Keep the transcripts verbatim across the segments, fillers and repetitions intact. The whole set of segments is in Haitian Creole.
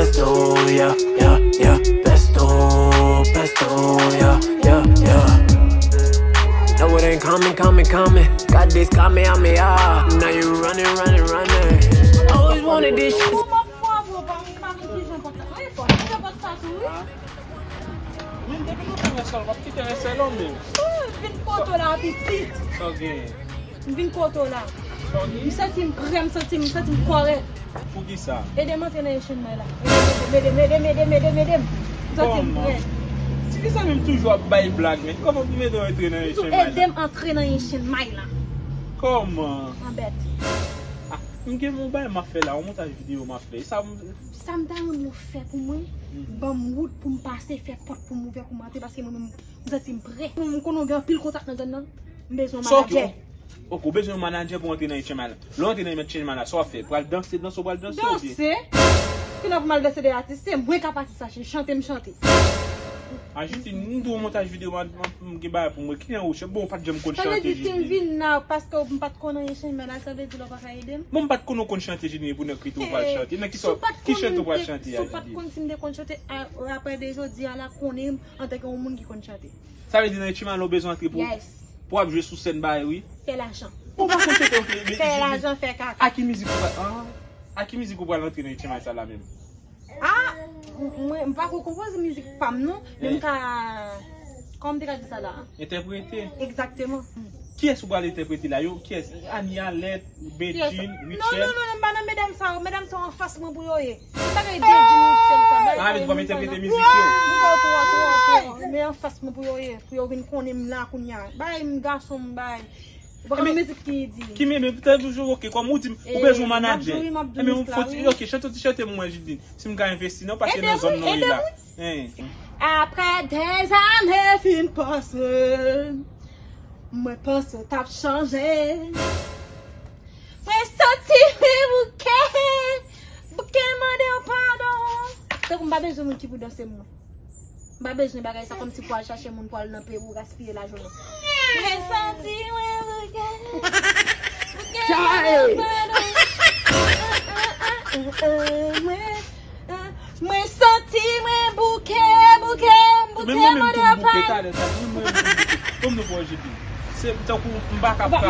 Pesto, yeah, yeah, yeah. Pesto, pesto, yeah, yeah, yeah. No, it ain't coming, coming, coming. Got this Kamehameha. Now you running, running, running. Always wanted this shit. Kòman fò, bro, pa m pa konn kijan pòt la. Mwen fò, kijan pòt sa tou, wi. Men depi nou fin resèl, w ap kite resèl ou menm. Ooh, vin kote w la, pitit. Sa w genyen? M vin kote w la. M santi m prè, m santi m, m santi m kòrèk. Poukisa? Ede m antre nan Ancient Mile la. Ede m, ede m, ede m, ede m, ede m, ede m. M santi m prè. Kòman? Tifi sa menm toujou ap bay blag, men kòman pou m ede w antre nan Ancient Mile la? Ede m antre nan Ancient Mile la. Kòman? Anbèt. Ah, m gen yon bagay m ap fè la, yon montaj videyo m ap fè. E sa m... Sa m ta renmen w fè pou mwen, ban m wout pou m pase, fè pòt pou m ouvè pou m antre, paske mwen menm, m santi m prè. M konnen w gen anpil kontak nan zòn nan. M bezwen yon manadjè. Ok, ou bezwen yon manadjè pou antre nan Ancient Mile la. Lè w antre nan Ancient Mile la, sa w ap fè? Pral danse, danse, ou pral danse oubyen? Danse? Kilè pou m al danse dèyè atis? Se mwen k ap atis la, chante m chante. A, Jidine, m di w montaj videyo, m, m, m gen bagay pou mwen. Kilè ou chante? Bon, ou pa t janm konn chante, Jidine. Sa vle di si m vin la, paske m pa t konn anyen Ancient Mile la, sa vle di la w pa ka ede m? Bon, m pa t konn ou konn chante, Jidine, pou nèg kite w pral chante. Nan ki sa, ki chante ou pral chante a, Jidine? Si w pa t konn si m te konn chante, a, apre de jodi a la, konnen m antanke yon moun ki konn chante. Sa vle di nan Ancient Mile la ou bezwen antre pou, pou w ap jwe sou sèn bagay, wi. Fè lajan. Ou pa konn chante, ok, men, fè lajan, fè kaka. A ki mizik ou pral, ah, a ki mizik ou pral antre nan Ancient Mile sa la menm? Ah, m-, mwen, m pa ko konpoze mizik pa m non, men m ka, kòman m te ka di sa la? Entèprete. Egzakteman. Kiyès ou pral entèprete la? Yo, kiyès? Anie Alerte, Bedjine, Rutshelle? Non, non, non, non, m pa nan medam sa yo. Medam sa yo anfas mwen pou yo ye. M pa gen Bedjine, Rutshelle sa. Ah, men w ap entèprete mizik yo? Twò, twò, twò, twò. Men anfas mwen pou yo ye. Pou yo vin konnen m la kounye a. Bay m gason m bay. Ou pa konn mizik ki di. Ki men, men, te toujou, ok, kòm ou di m, ou bezwen yon manadjè. Ebyen, ou fò ti, ok, chante yon ti chante pou mwen, Jidine. Si m ka envesti nan, paske nan zòn nan w ye la. Ede m, ede m, wi. Après des années, fin pase, mwen panse w t ap chanje. Mwen santi mwen bouke, bouke mande w padon. Tankou m pa bezwen moun ki pou danse m non. M pa bezwen bagay sa, kòmsi pou al chache moun pou al nan peyi pou gaspiye lajan non. Mwen santi mwen bouke, bouke mande w padon. Mwen, mwen santi mwen bouke, bouke, bouke mande w padon. Kòm nou pran Jidine. Se tankou m pa ka kache.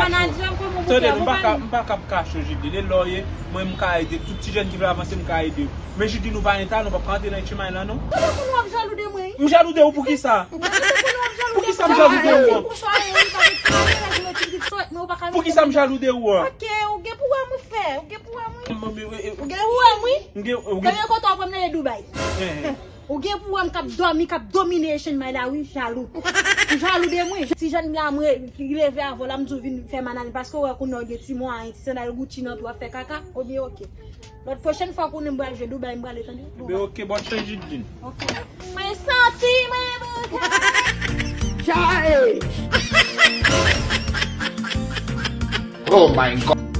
Tande, m pa ka, m pa ka kache Jidine. E lè w ye, mwen m ka ede. Tout ti jèn ki vle avanse, m ka ede yo. Men Jidine, nou pa gen talan, nou p ap ka antre nan Ancient Mile la non. Gade kounye w ap jalou de mwen. M jalou de ou poukisa? Gade kounye w ap jalou de mwen. Poukisa m jalou de ou an? Poukisa m jalou de ou an? Ok, ou gen pou wè m, frè. Ou gen pou wè m, wi. Ou gen pou wè m, wi. M gen, ou gen. Premye kote w ap pran m nan e Dubai. Ou gen pou wè m k ap dòmi, k ap domine Ancient Mile la, wi, jalou. Ou jalou de mwen. Ti jèn la, mwen, ki leve avè w la, m di w vin fè manaj, paske w wè kounye a w gen ti mwayen, ti sandal Gucci nan pye w ap fè kaka, ebyen, ok. Lòt pwochèn fwa kounye a m pral jwe Dubai, m prale, tande? Ebyen, ok, bòn chans, Jidine. Ok. Mwen santi mwen bouke. Chai! Oh my God!